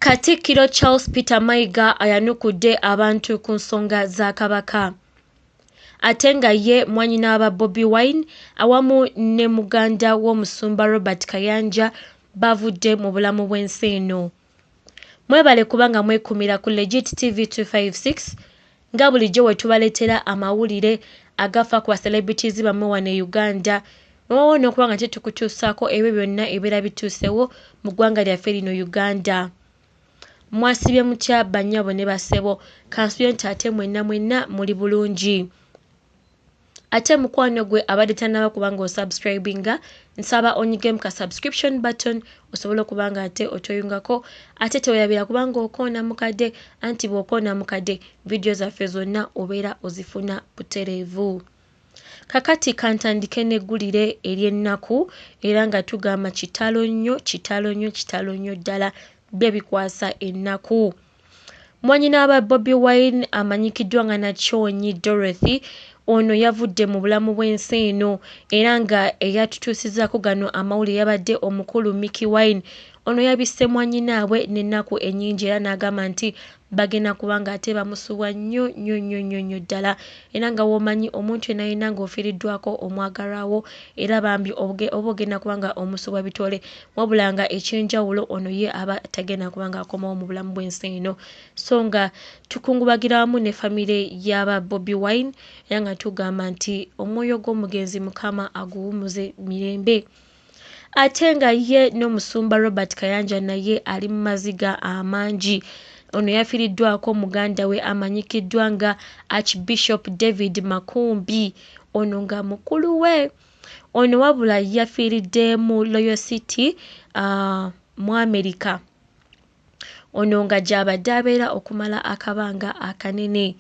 Katikkiro Charles Peter Mayiga ayanukudde abantu ku nsonga za Kabaka. Ate nga ye mwannyina wa Bobi Wine awamu ne muganda w'omusumba Robert Kayanja bavudde mu bulamu bw'ensi eno. Mwebale kuba nga mwekumira ku Legit TV 256 nga bulijjo we tubaleetera amawulire agafa ku ba-celebrities bammwe wano e Uganda wewawo n'okuba nga tetukutuusaako ebyo byonna ebibeera bituusewo mu ggwanga lyaffe lino Uganda. Mwasibye mutya bannyabo ne bassebo? Kansubire nti ate mwenna mwenna muli bulungi. Ate mukwano gwe abadde tannaba kuba nga osubscribinga, nsaba onyigemu ka subscription button osobole okuba nga ate otweyungako, ate tewerabira kuba nga okoona mukadde, anti bw'okoona mukadde vidiyo zaffe zonna obeera ozifuna butereevu. Kakati kantandike n'eggulire ery'ennaku era nga tugamba kitalo nnyo, kitalo nnyo, kitalo nnyo ddala byo bikwasa ennaku. Mwannyina wa Bobi Wine amanyikiddwa nga Nakyonyi Dorothy ono yavudde mu bulamu bw'ensi eno era nga eyatutuusizaako gano amawulire yabadde omukulu Mickey Wine. Ono yabisse mwannyinaabwe n'ennaku ennyingi era n'agamba nti bagenda kuba nga ate bamusubwa nnyo nnyo nnyo nnyo nnyo ddala, era nga w'omanyi omuntu yenna yenna ng'ofiiriddwako omwagalwa wo era bambi oba ogenda kuba nga omusubwa bitole, wabula nga eky'enjawulo ono ye aba tagenda kuba nga akomawo mu bulamu bw'ensi eno. So nga tukungubagira wamu ne famire y'aba Bobi Wine era nga tugamba nti omwoyo gw'omugenzi Mukama aguwummuze mirembe. Ate nga ye n'omusumba Robert Kayanja naye ali mu maziga amangi. Ono yafiiriddwako muganda we amanyikiddwa nga Archbishop David Makumbi, ono nga mukulu we. Ono wabula yafiiridde mu Royal City mu America. Ono nga gy'abadde abeera okumala akabanga akanene.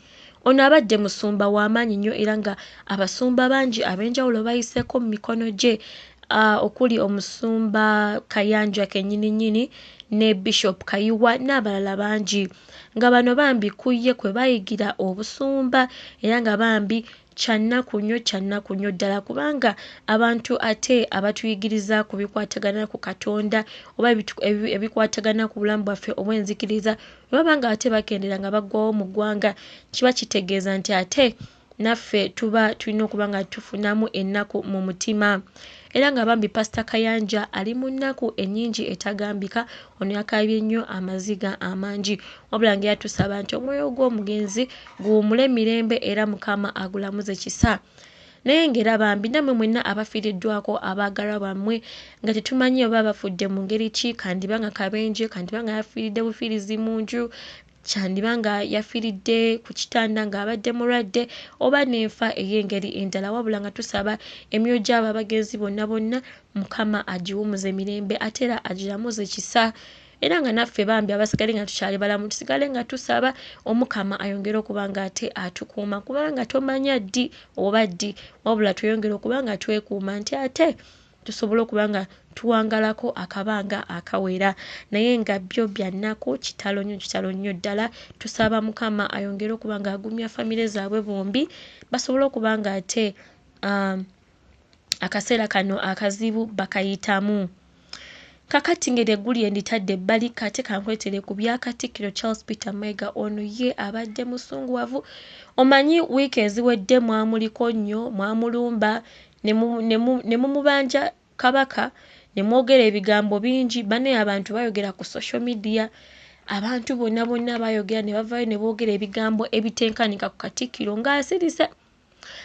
Ono abadde musumba w'amaanyi nnyo era nga abasumba bangi ab'enjawulo bayiseeko mu mikono gye, okuli omusumba Kayanja kennyini nnyini ne Bishop Kayiwa n'abalala bangi. Nga bano bambi ku ye kwe bayigira obusumba era nga bambi kyannaku nnyo, kyannaku nnyo ddala kubanga abantu ate abatuyigiriza ku bikwatagana ku Katonda oba ebikwatagana ku bulamu bwaffe obw'enzikiriza bwe baba nga ate bakendera nga baggwawo mu ggwanga, kiba kitegeeza nti ate naffe tuba tulina okuba nga tufunamu ennaku mu mutima. Era nga bambi Pasita Kayanja ali mu nnaku ennyingi etagambika, ono yakaabye nnyo amaziga amangi, wabula nga yatusaba nti omwoyo gw'omugenzi guwummule mirembe era Mukama agulamuze kisa. Naye ng'era bambi nammwe mwenna abafiiriddwako abaagalwa bammwe nga tetumanyi oba bafudde mu ngeri ki, kandiba nga kabenje, kandiba nga yafiiridde bufiirizi mu nju, kyandiba nga yafiiridde ku kitanda ng'abadde mulwadde oba n'enfa ey'engeri endala, wabula nga tusaba emyoyo gy'abo abagenzi bonna bonna Mukama agiwummuze mirembe ate era agiramuze kisa. Era nga naffe bambi abasigale nga tukyali balamu tusigale nga tusaba Omukama ayongere okuba nga ate atukuuma, kubanga tomanya ddi oba ddi, wabula tweyongere okuba nga twekuuma nti ate tusobole okuba nga tuwangalako akabanga akawera. Naye nga byo bya nnaku, kitalo nnyo, kitalo nnyo ddala. Tusaba Mukama ayongere okuba nga agumya famire zaabwe bombi basobole okuba nga ate akaseera kano akazibu bakayitamu. Kakati ngeri eggulire nditadde ebbali, kate kankuleetere ku bya Katikkiro Charles Peter Mayiga. Ono ye abadde musunguwavu. Omanyi wiiki eziwedde mwamuliko nnyo, mwamulumba ne mumubanja Kabaka, ne mwogera ebigambo bingi. Bannaye abantu bayogera ku social media, abantu bonna bonna bayogera ne bavaayo ne boogera ebigambo ebitenkanika ku Katikkiro ng'asirise.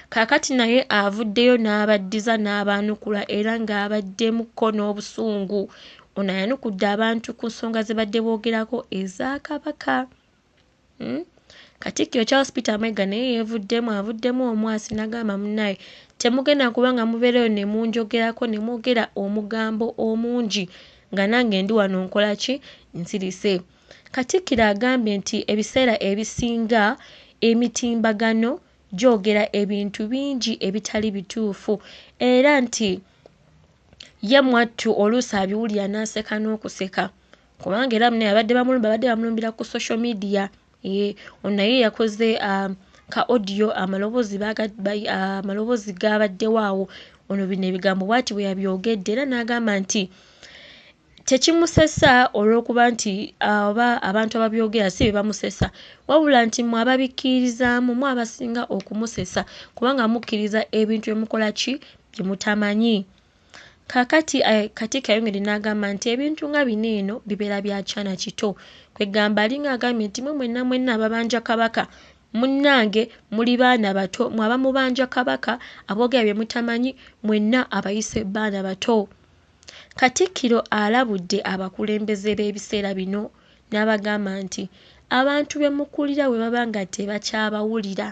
Kaakati naye avuddeyo n'abaddiza n'abaanukula era ng'abaddemuko n'obusungu. Ono ayanukudde abantu ku nsonga ze badde boogerako eza Kabaka. Katikkiro Charles Peter Mayiga naye yeevuddemu, avuddemu omwasi n'agamba munnaye temugenda kuba nga mubeereyo ne munjogerako ne mwogera omugambo omungi nga nange ndi wano nkola ki, nsirise. Katikkiro agambye nti ebiseera ebisinga emitimbagano gyogera ebintu bingi ebitali bituufu era nti ye mwattu oluusi abiwulira n'aseka n'okuseka, kubanga era munnaye abadde bamulumba abadde bamulumbira ku social media. Ono naye yakoze ka audio amaloboozi gabaddewo awo. Ono bino ebigambo bw'ati bwe yabyogedde era n'agamba nti Tekimusesa olw'okuba nti oba abantu ababyogera si be bamusesa, wabula nti mmwe ababikkirizaamu mmwe abasinga okumusesa kubanga mukkiriza ebintu bye mukola ki? Bye mutamanyi. Kaakati Katikkiro ayongedde n'agamba nti ebintu nga bino eno bibeera bya kyana kito. Kwegamba alinga agambye nti mmwe mwenna mwenna ababanja Kabaka munnange muli baana bato, mmwe abamubanja Kabaka aboogera bye mutamanyi mwenna abayise baana bato. Katikkiro alabudde abakulembeze b'ebiseera bino n'abagamba nti abantu be mukulira bwe baba nga tebakyabawulira,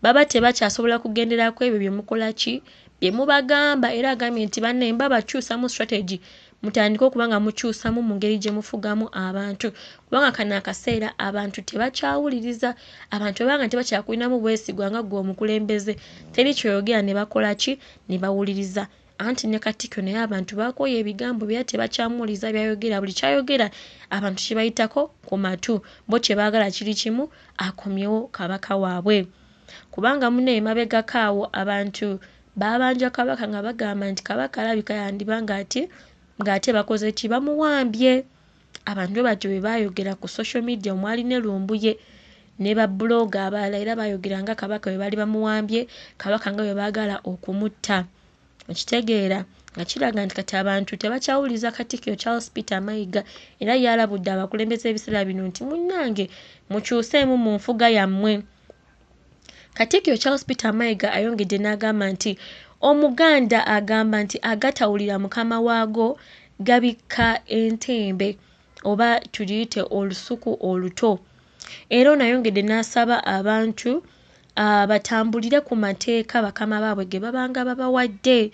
baba tebakyasobola kugendera ku ebyo bye mukola ki? Bye mubagamba. Era agambye nti bannaye mbabakyusamu strategy, mutandike okuba nga mukyusamu mu ngeri gye mufugamu abantu, kubanga kano akaseera abantu tebakyawuliriza, abantu bwe baba nga tebakyakulinamu bwesigwa nga ggwe omukulembeze, teri ky'oyogera ne bakola ki? Ne bawuliriza. Anti ne Katikkiro naye abantu baakooye ebigambo bye era tebakyamuwuliriza by'ayogera, buli ky'ayogera abantu kibayitako ku matu, bo kye baagala kiri kimu, akomyewo Kabaka waabwe. Kubanga munne emabegako awo abantu baabanja Kabaka nga bagamba nti Kabaka alabika yandiba ng'ate bakoze ki? Bamuwambye. Abantu bwe batyo bwe baayogera ku social media omwali ne Lumbuye ne babbulooga abalala era baayogera nga Kabaka bwe baali bamuwambye, Kabaka nga bwe baagala okumutta. Okitegeera nga kiraga nti kati abantu tebakyawuliriza Katikkiro Charles Peter Mayiga era ye alabudde abakulembeze b'ebiseera bino nti munnange mukyuseemu mu nfuga yammwe. Katikkiro Charles Peter Mayiga ayongedde n'agamba nti Omuganda agamba nti agatawulira mukama waago gabikka entembe oba tuliyite olusuku oluto. Era ono ayongedde n'asaba abantu batambulire ku mateeka bakama baabwe ge babanga babawadde.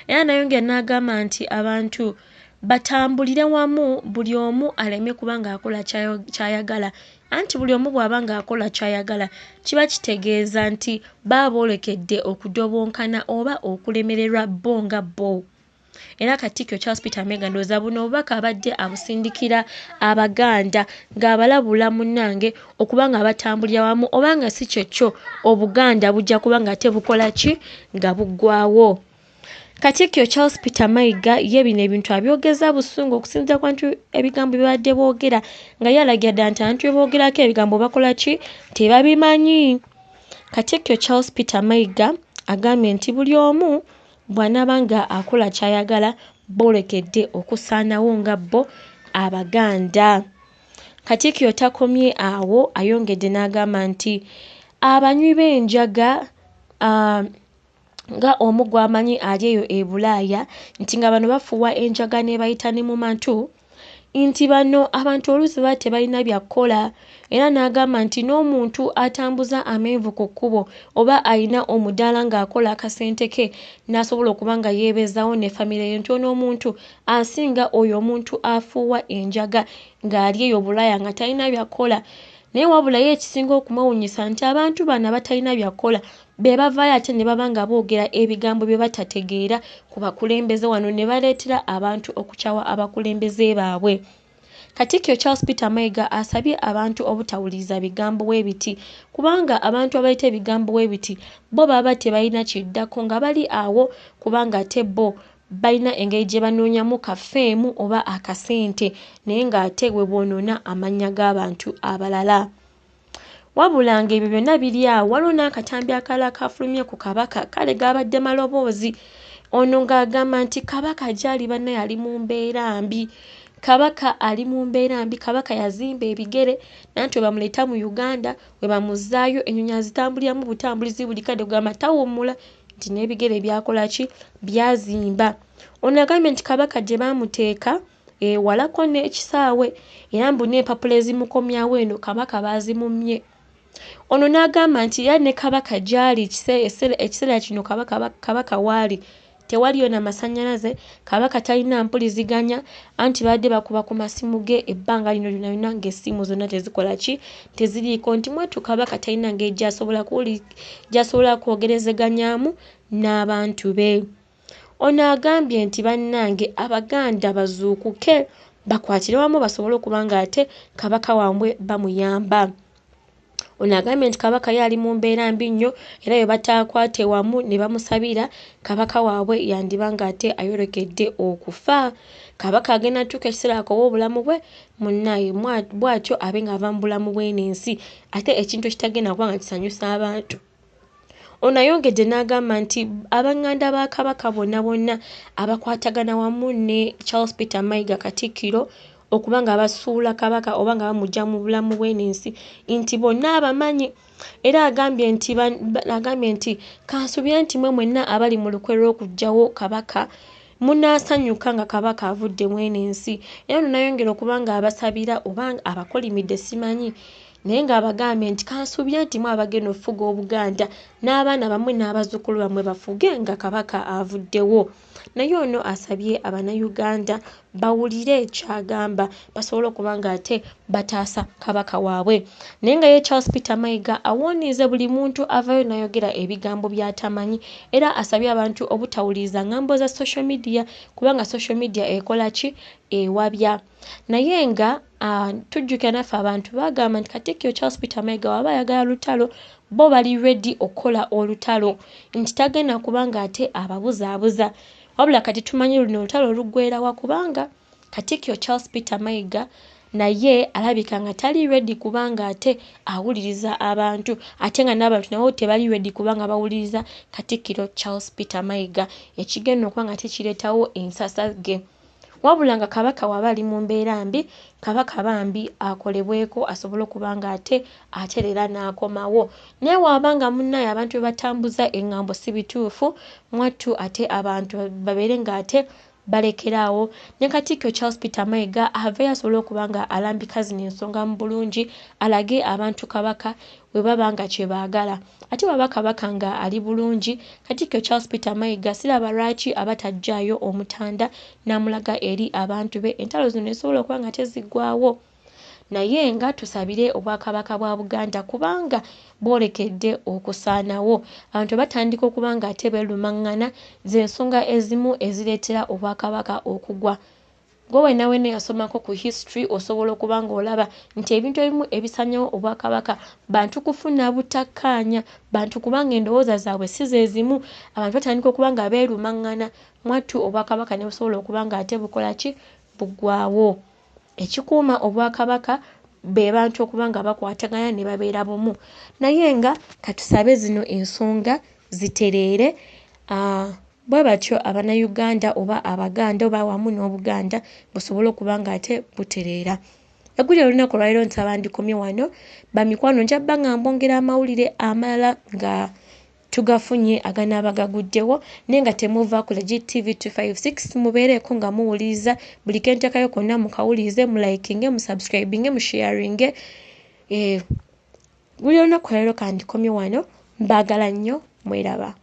Era n'ayongera n'agamba nti abantu batambulire wamu buli omu aleme kuba ng'akola ky'ayagala. Anti buli omu bw'aba ng'akola ky'ayagala kiba kitegeeza nti baba boolekedde okudobonkana oba okulemererwa bo nga bo. Era Katikkiro Charles Peter Mayiga ndowooza buno obubaka abadde abusindikira Abaganda ng'abalabula munnange okuba nga batambulira wamu oba nga si kye kyo Obuganda bujja kuba nga ate bukola ki? Nga buggwawo. Katikkiro Charles Peter Mayiga ye bino ebintu abyogeza busungu okusinziira ku bantu ebigambo bye babadde boogera nga ye alagira ddala nti abantu be boogerako ebigambo bakola ki? Tebabimanyi. Katikkiro Charles Peter Mayiga agambye nti buli omu bw'anaaba nga akola ky'ayagala boolekedde okusaanawo nga bo Abaganda. Katikkiro takomye awo ayongedde n'agamba nti abanywi b'enjaga nga omu gw'amanyi ali eyo e Bulaaya nti nga bano bafuuwa enjaga n'ebayita ne mu matu, nti bano abantu oluusi baba tebalina bya kukola era n'agamba nti n'omuntu atambuza amenvu ku kkubo oba alina omudaala ng'akola akasente ke n'asobola okuba nga yeebeezaawo ne famire ye nti ono omuntu asinga oyo omuntu afuuwa enjaga ng'ali eyo Bulaaya nga talina bya kukola. Naye wabula ye ekisinga okumwewuunyisa nti abantu bano abatalina bya kukola be bavaayo ate ne baba nga boogera ebigambo bye batategeera ku bakulembeze wano ne baleetera abantu okukyawa abakulembeze baabwe. Katikkiro Charles Peter Mayiga asabye abantu obutawuliriza bigambo bwe biti kubanga abantu abaleeta ebigambo bwe biti bo baba tebalina kiddako nga bali awo kubanga ate bo balina engeri gye banoonyamu kafeemu oba akasente naye ng'ate bwe boonoona amannya g'abantu abalala. Wabula ng'ebyo byonna biri awo, waliwo n'akatambi akalala akaafulumye ku Kabaka, kale gaabadde maloboozi. Ono ng'agamba nti Kabaka gy'ali bannaye ali mu mbeera mbi, Kabaka ali mu mbeera mbi, Kabaka yazimba ebigere nanti we bamuleeta mu Uganda we bamuzzaayo ennyonyi azitambuliramu butambulizi buli kadde kugamba tawummula nti n'ebigere byakola ki? Byazimba. Ono agambye nti Kabaka gye baamuteeka ewalako n'ekisaawe era mbu n'empapula ezimukomyawo eno Kabaka baazimummye. Ono n'agamba nti era ne Kabaka gy'ali ekiseera kino Kabaka waali tewaliyo na masannyalaze, Kabaka talina mpuliziganya anti babadde bakuba ku masimu ge ebbanga lino lyonna lyonna ng'essimu zonna tezikola ki? Teziriiko nti mwattu Kabaka talina ngeri gy'asobola kwogerezeganyaamu n'abantu be. Ono agambye nti bannange Abaganda bazuukuke bakwatire wamu basobole okuba ng'ate Kabaka waabwe bamuyamba. Ono agambye nti Kabaka ye ali mu mbeera mbi nnyo era bwe bataakwate wamu ne bamusabira, Kabaka waabwe yandiba ng'ate ayolekedde okufa. Kabaka agenda tuuka ekiseera akoowe obulamu bwe munnaye bw'atyo abe ng'ava mu bulamu bw'eno ensi ate ekintu ekitagenda kuba nga kisanyusa abantu. Ono ayongedde n'agamba nti abanganda ba Kabaka bonna bonna abakwatagana wamu ne Charles Peter Mayiga Katikkiro okuba nga basuula Kabaka oba nga bamuggya mu bulamu bw'eno ensi nti bonna abamanyi era agambye nti agambye nti kansuubire nti mwe mwenna abali mu lukwe lw'okuggyawo Kabaka munaasanyuka nga Kabaka avudde mu eno ensi. Era ono n'ayongera okuba nga abasabira oba abakolimidde simanyi naye ng'abagambye nti kansuubire nti mwe abagenda okufuga Obuganda n'abaana bammwe n'abazzukulu bammwe bafuge nga Kabaka avuddewo. Naye ono asabye Abannayuganda bawulire ky'agamba basobole okuba ng'ate bataasa Kabaka waabwe. Naye nga ye Charles Peter Mayiga awooniize buli muntu avaayo n'ayogera ebigambo by'atamanyi era asabye abantu obutawuliriza ngambo za social media kubanga social media ekola ki? Ewabya. Naye nga tujjukira naffe abantu baagamba nti Katikkiro Charles Peter Mayiga waba ayagala lutalo bo bali ready okukola olutalo nti tagenda kuba ng'ate ababuzaabuza. Wabula kati tumanyi luno olutalo luggweera wa kubanga Katikkiro Charles Peter Mayiga naye alabika nga tali ready kubanga ate awuliriza abantu ate nga n'abantu nabo tebali ready kubanga bawuliriza Katikkiro Charles Peter Mayiga ekigenda okuba nga tekireetawo ensasagge. Wabula nga Kabaka waba ali mu mbeera mbi, Kabaka bambi akolebweko asobole okuba nga ate atereera n'akomawo. Naye waaba nga munnaye abantu bwe batambuza eŋŋambo si bituufu mwattu ate abantu babeere ng'ate balekeraawo. Ne Katikkiro Charles Peter Mayiga aveeyo asobole okuba nga alambika zino ensonga mu bulungi alage abantu Kabaka bwe baba nga kye baagala. Ate bw'aba Kabaka nga ali bulungi, Katikkiro Charles Peter Mayiga siraba lwaki aba taggyaayo Omutanda n'amulaga eri abantu be entalo zino ne zisobola okuba nga teziggwaawo. Naye nga tusabire Obwakabaka bwa Buganda kubanga bwolekedde okusaanawo. Abantu batandika okuba nga ate beerumaŋŋana z'ensonga ezimu ezireetera Obwakabaka okugwa. Gwe wenna wenna eyasomako ku history osobola okuba ng'olaba nti ebintu ebimu ebisaanyawo Obwakabaka bantu kufuna butakkaanya, bantu kubanga endowooza zaabwe si ze zimu, abantu batandika okuba nga beerumaŋŋana mwattu Obwakabaka ne busobola okuba ng'ate bukola ki? Buggwaawo. Ekikuuma Obwakabaka be bantu okuba nga bakwatagana ne babeera bumu. Naye nga katusabe zino ensonga zitereere bwe batyo Abannayuganda oba Abaganda oba wamu n'Obuganda busobole okuba ng'ate butereera. Eggulire olunaku olwaleero nsaba ndikomye wano. Bamikwano nja bba nga mbongera amawulire amalala nga tugafunye aganaaba gaguddewo naye nga temuva ku Legit TV 256 mubeereeko nga muwuliriza buli ke nteekayo konna mukawulirize mulayikinge musubscribinge musharinge buli olunaku olwaleero kandikomye wano mbaagala nnyo mweraba.